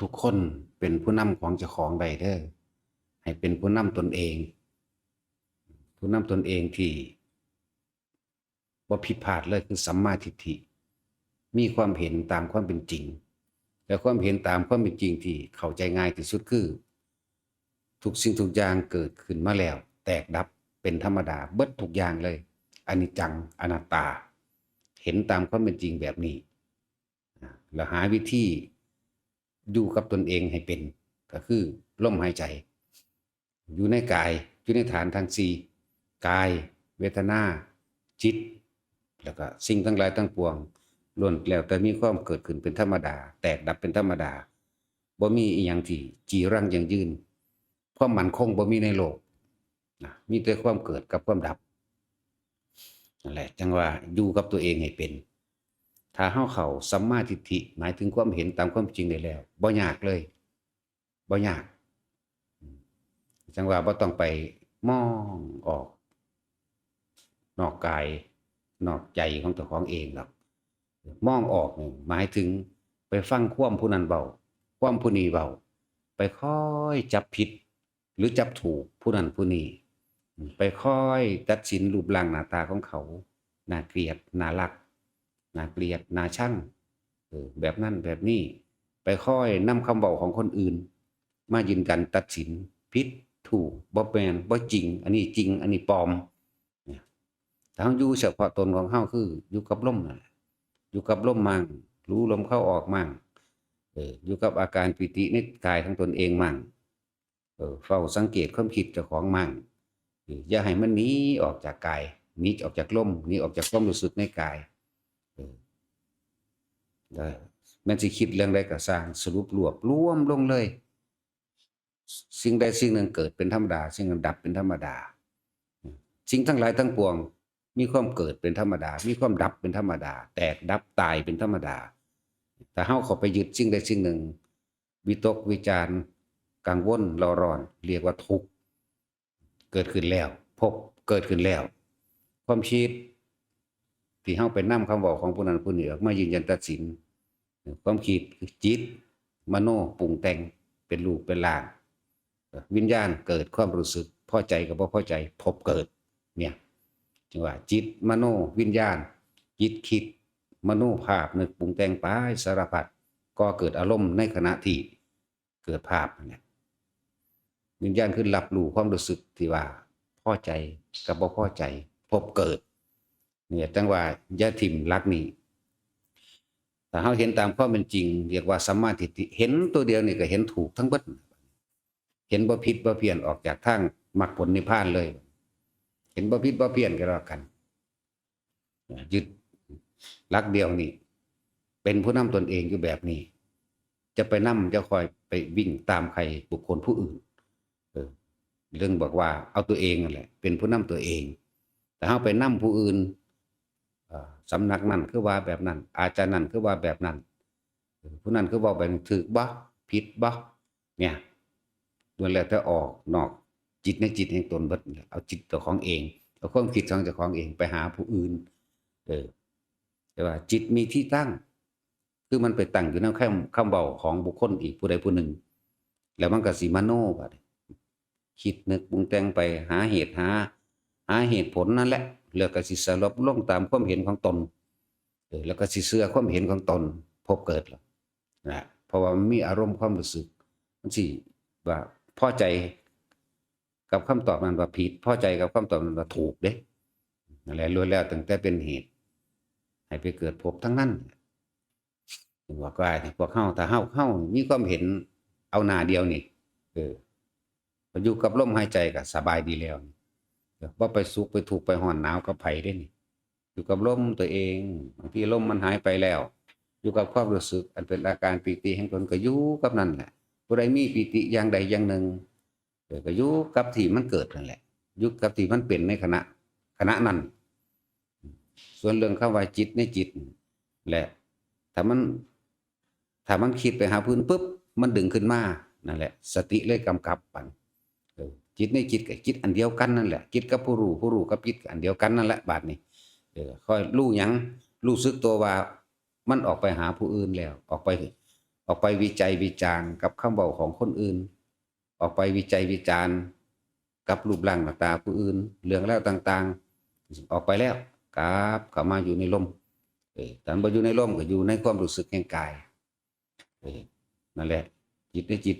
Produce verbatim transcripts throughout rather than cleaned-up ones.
ทุกๆคนเป็นผู้นำของเจ้าของได้เด้อ ให้เป็นผู้นำตนเอง ผู้นำตนเองที่บ่ผิดพลาดเลยคือสัมมาทิฏฐิ มีความเห็นตามความเป็นจริง และความเห็นตามความเป็นจริงที่เข้าใจง่ายที่สุดคือ ทุกสิ่งทุกอย่างเกิดขึ้นมาแล้ว แตกดับเป็นธรรมดาเบิดทุกอย่างเลย อนิจจัง อนัตตา เห็นตามความเป็นจริงแบบนี้ แล้วหาวิธีอยู่กับตนเองให้เป็น ก็คือลมหายใจ อยู่ในกาย อยู่ในฐานทั้งสี่ กาย เวทนา จิต แล้วก็สิ่งทั้งหลายทั้งปวง ล้วนแล้วแต่มีความเกิดขึ้นเป็นธรรมดา แตกดับเป็นธรรมดา บ่มีอีหยังที่จีรังยั่งยืน ความมั่นคงบ่มีในโลกนะ มีแต่ความเกิดกับความดับ นั่นแหละ จั่งว่าอยู่กับตัวเองให้เป็น ถ้าเฮาเข้าสัมมาทิฏฐิ หมายถึงความเห็นตามความจริงได้แล้ว บ่ยากเลย บ่ยาก จั่งว่าบ่ต้องไปมองออก นอกกาย นอกใจของเจ้าของเองหรอก มองออกนี่หมายถึงไปฟังความผู้นั้นเว้า ความผู้นี้เว้า ไปคอยจับผิด หรือจับถูกผู้นั้นผู้นี้ ไปคอยตัดสินรูปร่างหน้าตาของเขา น่าเกลียด น่ารัก น่าเกลียด น่าชัง เออ แบบนั้นแบบนี้ ไปคอยนำคำเว้าของคนอื่น มายืนยันตัดสิน ผิด ถูก บ่แม่น บ่จริง อันนี้จริง อันนี้ปลอม เนี่ย ถ้าเฮาอยู่เฉพาะตนของเฮาคืออยู่กับลมนั่นแหละ อยู่กับลมมั่ง รู้ลมเข้าออกมั่ง เออ อยู่กับอาการปีติในกายของตนเองมั่ง เออ เฝ้าสังเกตความคิดเจ้าของมั่ง เออ อย่าให้มันหนีออกจากกาย หนีออกจากลม หนีออกจากความรู้สึกในกาย เออ แล้วแม่นสิคิดเรื่องใดก็ซ่าง สรุปรวบรวมลงเลย สิ่งใดสิ่งหนึ่งเกิดเป็นธรรมดา สิ่งนั้นดับเป็นธรรมดา สิ่งทั้งหลายทั้งปวง มีความเกิดเป็นธรรมดา มีความดับเป็นธรรมดา แตกดับตายเป็นธรรมดา ถ้าเฮาเข้าไปยึดสิ่งใดสิ่งหนึ่ง วิตกวิจาร กังวล เร่าร้อน เรียกว่าทุกข์ เกิดขึ้นแล้ว พบเกิดขึ้นแล้ว ความคิด ที่เฮาไปนำคำเว้าของผู้นั้นผู้นี้ออกมายืนยันตัดสิน ความคิดคือจิต มโนปรุงแต่งเป็นรูปเป็นร่าง วิญญาณเกิดความรู้สึก พอใจกับบ่พอใจ พบเกิด เนี่ย จั่งว่าจิต มโน วิญญาณ จิตคิด มโนภาพนึกปรุงแต่งไปสารพัด ก่อเกิดอารมณ์ในขณะที่เกิดภาพนั่นแหละ วิญญาณคือรับรู้ความรู้สึกที่ว่าพอใจกับบ่พอใจ พบเกิด เนี่ย จั่งว่าอย่าถิ่มหลักนี้ ถ้าเฮาเห็นตามความเป็นจริง เรียกว่าสัมมาทิฏฐิ เห็นตัวเดียวนี่ก็เห็นถูกทั้งเบิด เห็นบ่ผิดบ่เพี้ยนออกจากทางมรรคผลนิพพานเลย เห็นบ่ผิดบ่เพี้ยนก็แล้วกัน ยึดหลักเดียวนี่ เป็นผู้นำตนเองอยู่แบบนี้ จะไปนำ จะคอยไปวิ่งตามใครบุคคลผู้อื่น เออ เรื่องบอกว่าเอาตัวเองนั่นแหละ เป็นผู้นำตัวเอง แต่เฮาไปนำผู้อื่น เอ่อ สำนักนั่นคือว่าแบบนั้น อาจารย์นั่นคือว่าแบบนั้น เออ ผู้นั้นคือว่าแบบนี้ ถืกบ่ ผิดบ่ เนี่ย ล้วนแล้วแต่ออกนอกจิตในจิตแห่งตนเบิด เอาจิตเจ้าของเอง เอาความคิดของเจ้าของเองไปหาผู้อื่น เออ แต่ว่าจิตมีที่ตั้ง คือมันไปตั้งอยู่ในคำ คำเว้าของบุคคลอีกผู้ใดผู้หนึ่ง แล้วมันก็สิมโนบัดนี้ คิดนึกปรุงแต่งไปหาเหตุหา หาเหตุผลนั่นแหละ แล้วก็สิสรุปลงตามความเห็นของตน เออ แล้วก็สิเชื่อความเห็นของตน พบเกิดแล้วนะ เพราะว่ามันมีอารมณ์ความรู้สึก มันสิว่าพอใจกับคำตอบนั้นว่าผิด พอใจกับคำตอบนั้นว่าถูกเด้ นั่นแหละ ล้วนแล้วตั้งแต่เป็นเหตุ ให้ไปเกิดภพทั้งนั้น บอกว่าพวกเฮา ถ้าเฮา เฮามีความเห็นเอาหน้าเดียวนี่ เออ พออยู่กับลมหายใจก็สบายดีแล้วนี่ เออ บ่ไปสุขไปทุกข์ไปร้อนหนาวกับไผเด้นี่ อยู่กับลมตัวเอง บางทีลมมันหายไปแล้ว อยู่กับความรู้สึกอันเป็นอาการปีติแห่งตนก็อยู่กับนั่นแหละ ผู้ใดมีปีติอย่างใดอย่างหนึ่ง เออ ก็อยู่กับที่มันเกิดนั่นแหละ อยู่กับที่มันเป็นในขณะ ขณะนั้น ส่วนเรื่องคำว่าจิตในจิตแหละ ถ้ามัน ถ้ามันคิดไปหาผู้อื่นปุ๊บ มันดึงขึ้นมา นั่นแหละ สติเลยกำกับมัน เออ จิตในจิตกับจิตอันเดียวกันนั่นแหละ จิตกับผู้รู้ ผู้รู้กับจิตก็อันเดียวกันนั่นแหละ บาดนี้ เออ ค่อยรู้หยัง รู้สึกตัวว่ามันออกไปหาผู้อื่นแล้ว ออกไป ออกไปวิจัยวิจารณ์กับคำเว้าของคนอื่น ออกไปวิจัยวิจารณ์กับรูปร่างหน้าตาผู้อื่น เรื่องราวต่างๆ ออกไปแล้ว กลับเข้ามาอยู่ในลม เออ ถ้าบ่อยู่ในลมก็อยู่ในความรู้สึกแห่งกาย เออ นั่นแหละ จิตในจิต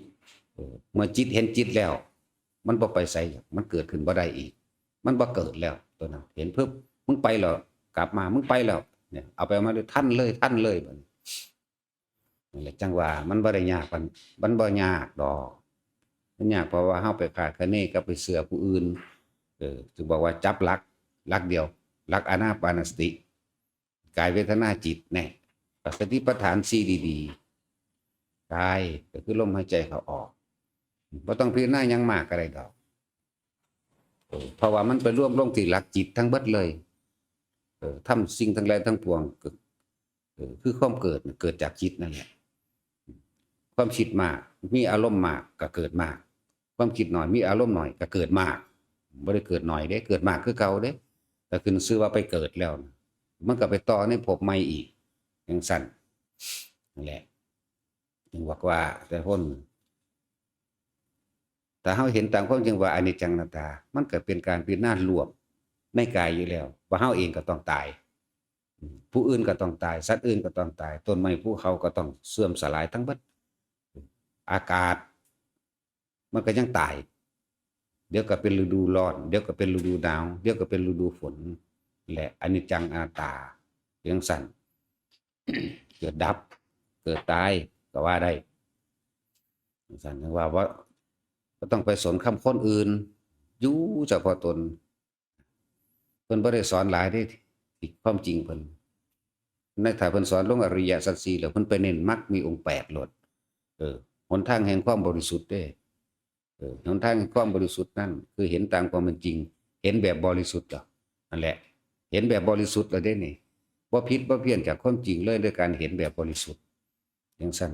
เออ เมื่อจิตเห็นจิตแล้ว มันบ่ไปไสหรอก มันเกิดขึ้นบ่ได้อีก มันบ่เกิดแล้ว ตัวนั้น เห็นปุ๊บ มึงไปแล้ว กลับมา มึงไปแล้ว เนี่ย เอาไปเอามาเลย ทันเลย ทันเลย บัดนี้ นั่นแหละ จั่งว่ามันบ่ได้ยากปาน มันบ่ยากดอก มันยากเพราะว่าเฮาไปคาดคะเนกับไปเชื่อผู้อื่น เออ ถึงบอกว่าจับหลัก หลักเดียว หลักอานาปานสติ กายเวทนาจิต แน่ สติปัฏฐานสี่ดีๆ กายก็คือลมหายใจเข้าออก บ่ต้องพิจารณาหยังมากก็ได้ดอก เออ เพราะว่ามันไปรวมลงที่หลักจิตทั้งเบิดเลย เออ ธรรมสิ่งทั้งหลายทั้งปวงก็ เออ คือความเกิดน่ะ เกิดจากจิตนั่นแหละ ความคิดมาก มีอารมณ์มากก็เกิดมาก ความคิดน้อย มีอารมณ์น้อยก็เกิดมาก บ่ได้เกิดน้อยเด้ เกิดมากคือเก่าเด้ แต่ขึ้นชื่อว่าไปเกิดแล้วนะ มันก็ไปต่อในภพใหม่อีก จั่งซั้น นั่นแหละ จึงบอกว่า แต่พ้น ถ้าเฮาเห็นตามความจริงว่าอนิจจังอนัตตา มันก็เป็นการพิจารณารวมในกายอยู่แล้ว ว่าเฮาเองก็ต้องตาย อืม ผู้อื่นก็ต้องตาย สัตว์อื่นก็ต้องตาย ต้นไม้ภูเขาก็ต้องเสื่อมสลายทั้งเบิด อากาศ มันก็ยังตาย เดี๋ยวก็เป็นฤดูร้อน เดี๋ยวก็เป็นฤดูหนาว เดี๋ยวก็เป็นฤดูฝน และอนิจจังอนัตตา จั่งซั้น เกิดดับ เกิดตาย ก็ว่าได้ จั่งซั้น จั่งว่า ว่า บ่ต้องไปสนคำคนอื่น อยู่เฉพาะตน เพิ่นบ่ได้สอนหลายเด้ ที่ความจริงเพิ่น ในถ้าเพิ่นสอนลงอริยสัจสี่แล้ว เพิ่นไปเน้นมรรคมีองค์แปดโลด เออ หนทางแห่งความบริสุทธิ์เด้ เออ หนทางแห่งความบริสุทธิ์นั่น คือเห็นตามความเป็นจริง เห็นแบบบริสุทธิ์เหรอ นั่นแหละ เห็นแบบบริสุทธิ์แล้วเด้นี่ บ่ผิดบ่เพี้ยนจากความจริงเลย ด้วยการเห็นแบบบริสุทธิ์ จั่งซั้น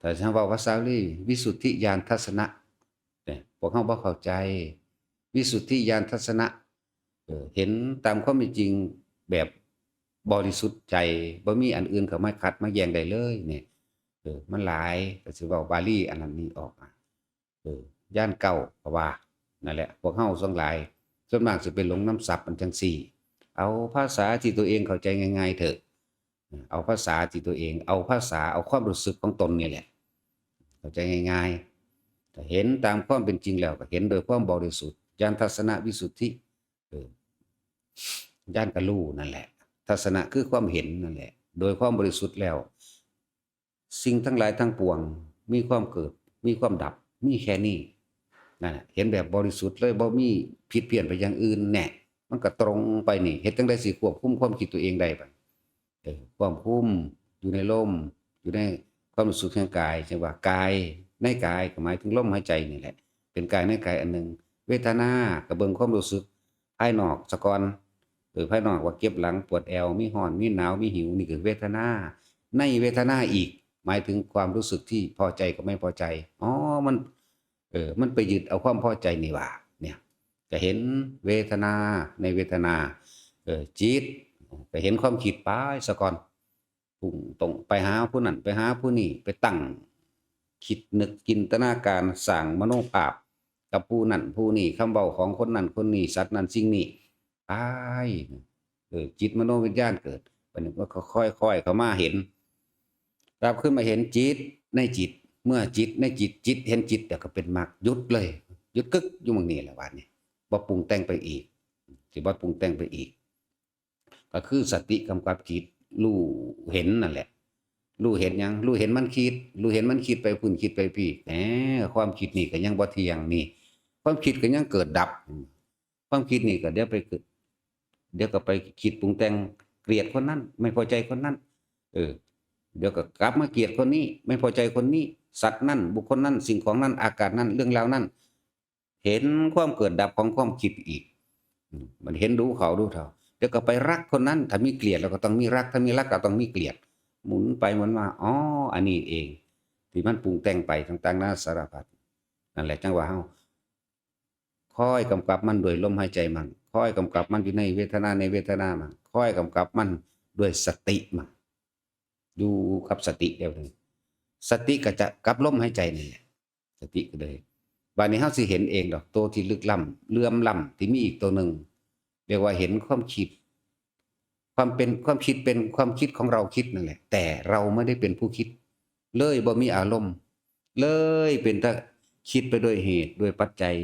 ถ้าจะเว้าภาษาบาลี วิสุทธิญาณทัศนะ เนี่ย พวกเฮาบ่เข้าใจ วิสุทธิญาณทัศนะ เออ เห็นตามความเป็นจริงแบบบริสุทธิ์ใจ บ่มีอันอื่นเข้ามาขัดมาแย้งได้เลย เนี่ย เออ มันหลาย ก็สิเว้าบาลีอันนั้นนี่ออกมา เออ ญาณเก้า ก็ว่า นั่นแหละ พวกเฮาส่วนหลาย ส่วนมากสิไปหลงนำศัพท์อันจั่งซี้ เอาภาษาที่ตัวเองเข้าใจง่ายๆเถอะ เอาภาษาที่ตัวเอง เอาภาษา เอาความรู้สึกของตนนี่แหละ เข้าใจง่ายๆ ถ้าเห็นตามความเป็นจริงแล้วก็เห็นโดยความบริสุทธิ์ ญาณทัศนวิสุทธิ เออ ญาณก็รู้นั่นแหละ ทัศนะคือความเห็นนั่นแหละ โดยความบริสุทธิ์แล้ว สิ่งทั้งหลายทั้งปวง มีความเกิด มีความดับ มีแค่นี้ นั่นน่ะ เห็นแบบบริสุทธิ์เลย บ่มีผิดเพี้ยนไปอย่างอื่นแน่ มันก็ตรงไปนี่ เฮ็ดจั่งใดสิควบคุมความคิดตัวเองได้บัด เออ ควบคุม อยู่ในลม อยู่ในความรู้สึกแห่งกาย จั่งว่ากาย ในกายก็หมายถึงลมหายใจนี่แหละ เป็นกายในกายอันหนึ่ง เวทนาก็เบิ่งความรู้สึกภายนอกซะก่อน เออ ภายนอกว่าเจ็บหลัง ปวดแอว มีร้อน มีหนาว มีหิว นี่คือเวทนา ในเวทนาอีก หมายถึงความรู้สึกที่พอใจกับไม่พอใจ อ๋อ มัน เออ มันไปยึดเอาความพอใจนี่หว่า เนี่ย ก็เห็นเวทนาในเวทนา เออ จิต ก็เห็นความคิดไปซะก่อน พุ่งตรงไปหาผู้นั้น ไปหาผู้นี้ ไปตั้ง คิดนึกจินตนาการ สร้างมโนภาพ กับผู้นั้นผู้นี้ คำเว้าของคนนั้นคนนี้ สัตว์นั้นสิ่งนี้ ตาย เออ จิตมโนวิญญาณเกิด บัดนี้มันก็ค่อยๆเข้ามาเห็น กลับขึ้นมาเห็นจิตในจิต เมื่อจิตในจิต จิตเห็นจิต แล้วก็เป็นมรรค หยุดเลย หยุดกึกอยู่หม่องนี้แหละ บัดนี้ บ่ปรุงแต่งไปอีก สิบ่ปรุงแต่งไปอีก ก็คือสติกำกับจิต รู้เห็นนั่นแหละ รู้เห็นหยัง รู้เห็นมันคิด รู้เห็นมันคิดไปพุ้น คิดไปพี้ แหม ความคิดนี่ก็ยังบ่เที่ยงนี่ ความคิดก็ยังเกิดดับ ความคิดนี่ก็เดี๋ยวไปเกิด เดี๋ยวก็ไปคิดปรุงแต่ง เกลียดคนนั้น ไม่พอใจคนนั้น เออ เดี๋ยวก็กลับมาเกลียดคนนี้ ไม่พอใจคนนี้ สัตว์นั่น บุคคลนั้น สิ่งของนั้น อากาศนั้น เรื่องราวนั้น เห็นความเกิดดับของความคิดอีก อืม มันเห็นดูเข้าดูเข้า เดี๋ยวก็ไปรักคนนั้น ถ้ามีเกลียดแล้วก็ต้องมีรัก ถ้ามีรักก็ต้องมีเกลียด หมุนไปหมุนมา อ๋อ อันนี้เอง ที่มันปรุงแต่งไปต่างๆนานาสารพัด นั่นแหละจั่งว่าเฮา คอยกำกับมันด้วยลมหายใจมัน คอยกำกับมันอยู่ในเวทนาในเวทนามัน คอยกำกับมันด้วยสติมัน อยู่กับสติเดียวนี้ สติก็จะกับลมหายใจนี่แหละ สติก็เลย บาดนี้เฮาสิเห็นเองดอก ตัวที่ลึกล้ำ เหลื่อมล้ำ ที่มีอีกตัวหนึ่ง เรียกว่าเห็นความคิด ความเป็น ความคิดเป็นความคิดของเราคิดนั่นแหละ แต่เราไม่ได้เป็นผู้คิด เลยบ่มีอารมณ์ เลยเป็นแต่คิดไปด้วยเหตุด้วยปัจจัย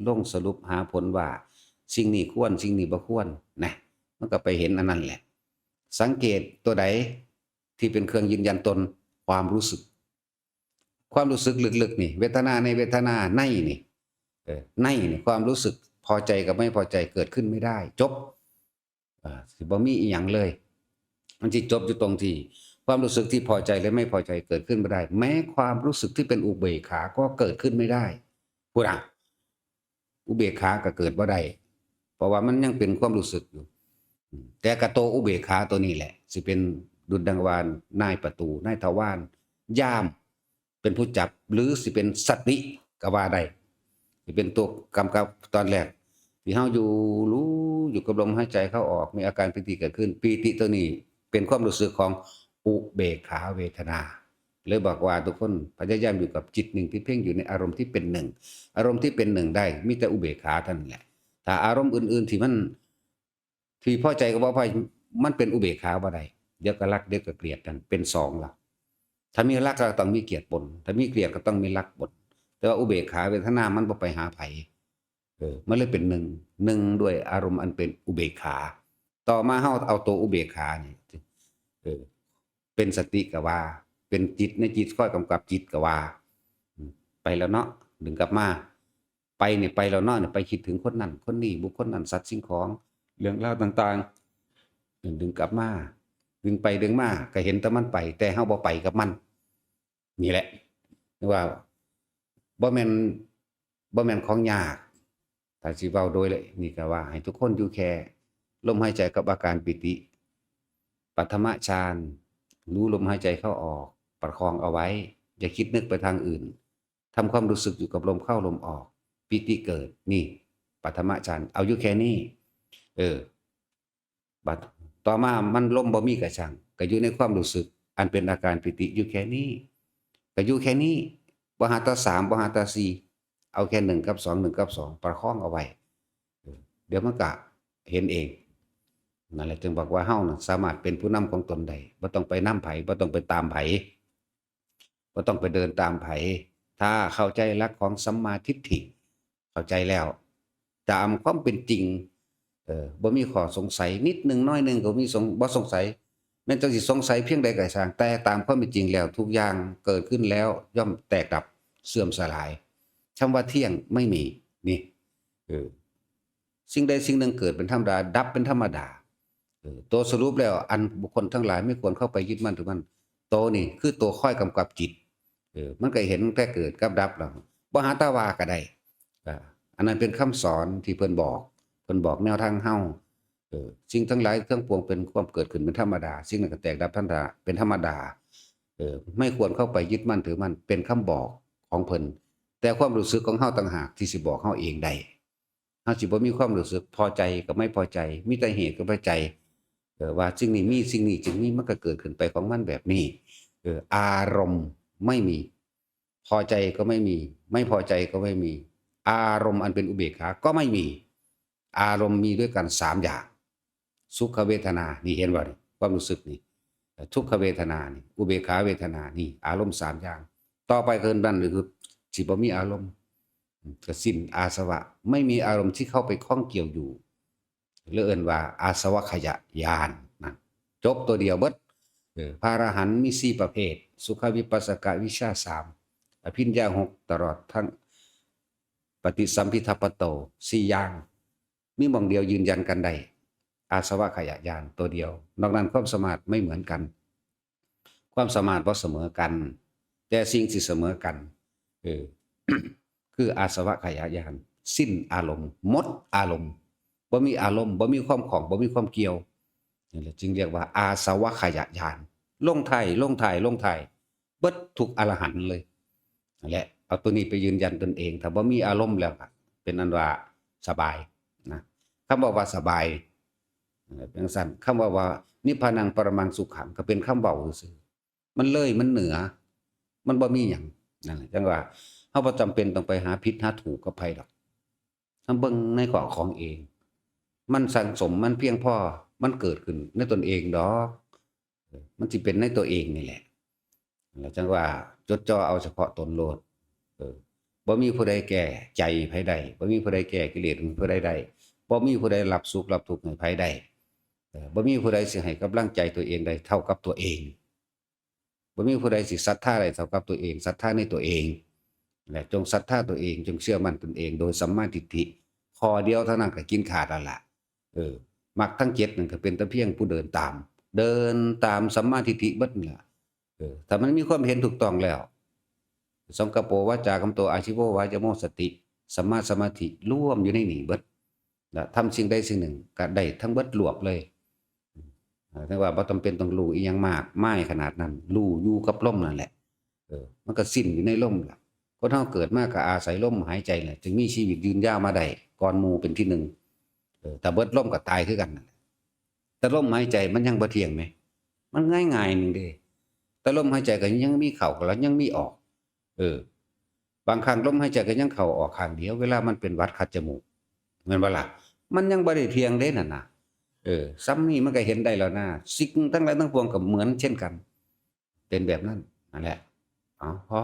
ลงสรุปหาผลว่า สิ่งนี้ควร สิ่งนี้บ่ควร นะ มันก็ไปเห็นอันนั้นแหละ สังเกตตัวใดที่เป็นเครื่องยืนยันตน ความรู้สึก ความรู้สึกลึกๆนี่ เวทนาในเวทนาในนี่ เออ ในนี่ ความรู้สึกพอใจกับไม่พอใจเกิดขึ้นไม่ได้ จบ อ่า สิบ่มีอีหยังเลย มันสิจบอยู่ตรงที่ ความรู้สึกที่พอใจและไม่พอใจเกิดขึ้นไม่ได้ แม้ความรู้สึกที่เป็นอุเบกขาก็เกิดขึ้นไม่ได้ พูดอ่ะ อุเบกขาก็เกิดบ่ได้ เพราะว่ามันยังเป็นความรู้สึกอยู่ อืม แต่กะโตอุเบกขาตัวนี้แหละ สิเป็นดุจดังวานนายประตู นายทวาร ยาม เป็นผู้จับ หรือสิเป็นสติก็ว่าได้ สิเป็นตัวกำกับตอนแรก ที่เฮาอยู่รู้อยู่กับลมหายใจเข้าออก มีอาการปีติเกิดขึ้น ปีติตัวนี้เป็นความรู้สึกของอุเบกขาเวทนา เลยบอกว่าทุกคนพยายามอยู่กับจิตหนึ่งที่เพ่งอยู่ในอารมณ์ที่เป็นหนึ่ง อารมณ์ที่เป็นหนึ่งได้ มีแต่อุเบกขาเท่านั้นแหละ ถ้าอารมณ์อื่นๆที่มัน ที่พอใจกับบ่พอใจ มันเป็นอุเบกขาบ่ได้ เดี๋ยวก็รัก เดี๋ยวก็เกลียดกัน เป็นสองละ ถ้ามีรักก็ต้องมีเกลียดปน ถ้ามีเกลียดก็ต้องมีรักปน แต่ว่าอุเบกขาเวทนามันบ่ไปหาไผ เออ มันเลยเป็นหนึ่ง หนึ่งด้วยอารมณ์อันเป็นอุเบกขา ต่อมาเฮาเอาตัวอุเบกขานี่ เออ เป็นสติก็ว่า เป็นจิตในจิตคอยกำกับจิตก็ว่า อืม ไปแล้วเนาะ ดึงกลับมา ไปนี่ไปแล้วเนาะ นี่ไปคิดถึงคนนั้นคนนี้ บุคคลนั้น สัตว์สิ่งของ เรื่องราวต่างๆ ดึงกลับมา ดึงไปดึงมา ก็เห็นแต่มันไป แต่เฮาบ่ไปกับมัน นี่แหละ ว่า บ่แม่น บ่แม่นของยาก ถ้าสิเว้าโดยละ นี่ก็ว่าให้ทุกคนอยู่แค่ลมหายใจกับอาการปีติ ปฐมฌาน รู้ลมหายใจเข้าออก ประคองเอาไว้ อย่าคิดนึกไปทางอื่น ทำความรู้สึกอยู่กับลมเข้าลมออก ปีติเกิด นี่ ปฐมฌาน เอาอยู่แค่นี้ เออ บัดต่อมามันลมบ่มีกะช่าง ก็อยู่ในความรู้สึก อันเป็นอาการปีติอยู่แค่นี้ ก็อยู่แค่นี้ บ่หาแต่สาม บ่หาแต่สี่ เอาแค่หนึ่งกับสอง หนึ่งกับสอง ประคองเอาไว้ เออ เดี๋ยวมันก็เห็นเอง นั่นแหละจึงบอกว่าเฮาน่ะสามารถเป็นผู้นำของตนได้ บ่ต้องไปนำไผ บ่ต้องไปตามไผ บ่ต้องไปเดินตามไผ ถ้าเข้าใจหลักของสัมมาทิฏฐิ เข้าใจแล้ว ตามความเป็นจริง เออ บ่มีข้อสงสัยนิดหนึ่งน้อยหนึ่งก็มีสง- บ่สงสัย แม้นจั่งสิสงสัยเพียงใดก็ช่าง แต่ตามความเป็นจริงแล้วทุกอย่างเกิดขึ้นแล้วย่อมแตกดับเสื่อมสลาย คำว่าเที่ยงไม่มี นี่ เออ สิ่งใดสิ่งหนึ่งเกิดเป็นธรรมดา ดับเป็นธรรมดา เออ ตัวสรุปแล้วอันบุคคลทั้งหลายไม่ควรเข้าไปยึดมั่นถือมั่น โตนี่คือตัวคอยกำกับจิต เออ มันก็เห็นแต่เกิดกับดับแล้ว บ่หาแต่ว่าก็ได้ อ่า อันนั้นเป็นคำสอนที่เพิ่นบอก เพิ่นบอกแนวทางเฮา เออ สิ่งทั้งหลายทั้งปวงเป็นความเกิดขึ้นเป็นธรรมดา สิ่งนั้นก็แตกดับธรรมดา เป็นธรรมดา เออ ไม่ควรเข้าไปยึดมั่นถือมั่น เป็นคำบอกของเพิ่น แต่ความรู้สึกของเฮาต่างหากที่สิบอกเฮาเองได้ เฮาสิบ่มีความรู้สึกพอใจกับไม่พอใจ มีแต่เหตุกับปัจจัย เออ ว่าสิ่งนี้มี สิ่งนี้จึงมี มันก็เกิดขึ้นไปของมันแบบนี้ เออ อารมณ์ไม่มี พอใจก็ไม่มี ไม่พอใจก็ไม่มี อารมณ์อันเป็นอุเบกขาก็ไม่มี อารมณ์มีด้วยกันสามอย่าง สุขเวทนา นี่เห็นบ่นี่ ความรู้สึกนี่ ทุกขเวทนานี่ อุเบกขาเวทนานี่ อารมณ์สามอย่าง ต่อไปคือนั่นคือสิบ่มีอารมณ์ ก็สิ้นอาสวะ ไม่มีอารมณ์ที่เข้าไปข้องเกี่ยวอยู่ เรียกเอิ้นว่าอาสวัคคยญาณนะ จบตัวเดียวเบิด เออ พระอรหันต์มีสี่ประเภท สุขวิปัสสกวิชชาสาม อภิญญาหก ตลอดทั้งปฏิสัมภิทาปัตโต สี่อย่าง มีหม่องเดียวยืนยันกันได้ อาสวัคคยญาณตัวเดียว นอกนั้นความสามารถไม่เหมือนกัน ความสามารถบ่เสมอกัน แต่สิ่งที่เสมอกัน เออ คืออาสวัคคยญาณ สิ้นอารมณ์ หมดอารมณ์ บ่มีอารมณ์ บ่มีความข้อง บ่มีความเกี่ยว นั่นแหละจึงเรียกว่าอาสวัคคยญาณ ลงท้าย ลงท้าย ลงท้าย เบิดทุกอรหันต์เลย นั่นแหละ เอาตัวนี้ไปยืนยันตนเอง ถ้าบ่มีอารมณ์แล้วก็เป็นอันว่าสบายนะ คำว่า ว่าสบาย เออ เป็นจั่งซั้น คำว่า ว่านิพพานังปรมังสุขัง ก็เป็นคำเว้าซื่อๆ มันเลย มันเหนือ มันบ่มีหยัง นั่นแหละ จั่งว่า เฮาบ่จำเป็นต้องไปหาผิดหาถูกกับไผดอก เฮาเบิ่งในขอบของเอง มันสั่งสม มันเพียงพอ มันเกิดขึ้นในตนเองดอก เออ มันสิเป็นในตัวเองนี่แหละ แล้วจั่งว่าจดจ่อเอาเฉพาะตนโลด เออ บ่มีผู้ใดแก้ใจไผได้ บ่มีผู้ใดแก้กิเลสของผู้ใดได้ บ่มีผู้ใดรับสุขรับทุกข์ให้ไผได้ เออ บ่มีผู้ใดสิให้กำลังใจตัวเองได้เท่ากับตัวเอง บ่มีผู้ใดสิศรัทธาได้เท่ากับตัวเอง ศรัทธาในตัวเอง และจงศรัทธาตัวเอง จงเชื่อมั่นตนเอง โดยสัมมาทิฏฐิ ข้อเดียวเท่านั้นก็กินขาดแล้วล่ะ เออ มรรคทั้งเจ็ดนั่นก็เป็นแต่เพียงผู้เดินตาม เดินตามสัมมาทิฏฐิเบิดนั่นล่ะ เออ ถ้ามันมีความเห็นถูกต้องแล้ว สังกัปโป วาจากัมโต อาชีโว วายโม สติ สัมมาสมาธิ รวมอยู่ในนี่เบิด และทำสิ่งใดสิ่งหนึ่งก็ได้ทั้งเบิดรวบเลย เออ แต่ว่าบ่จำเป็นต้องรู้อีหยังมากมายขนาดนั้น รู้อยู่กับลมนั่นแหละ เออ มันก็สิ้นอยู่ในลมล่ะ คนเฮาเกิดมาก็อาศัยลมหายใจแหละ จึงมีชีวิตยืนยาวมาได้ ก่อนหมู่เป็นที่หนึ่ง เออ ถ้าเบิดลมก็ตายคือกันนั่นแหละ แต่ลมหายใจมันยังบ่เที่ยงไหม มันง่ายๆหนึ่งเด้ แต่ลมหายใจก็ยังมีเข้าแล้วยังมีออก เออ บางครั้งลมหายใจก็ยังเข้าออกข้างเดียว เวลามันเป็นหวัดคัดจมูก แม่นบ่ล่ะ มันยังบ่ได้เที่ยงเด้นั่นน่ะ เออ ซ้ำนี่มันก็เห็นได้แล้วนะ สิ่งทั้งหลายทั้งปวงก็เหมือนเช่นกัน เป็นแบบนั้น นั่นแหละ เอา พอ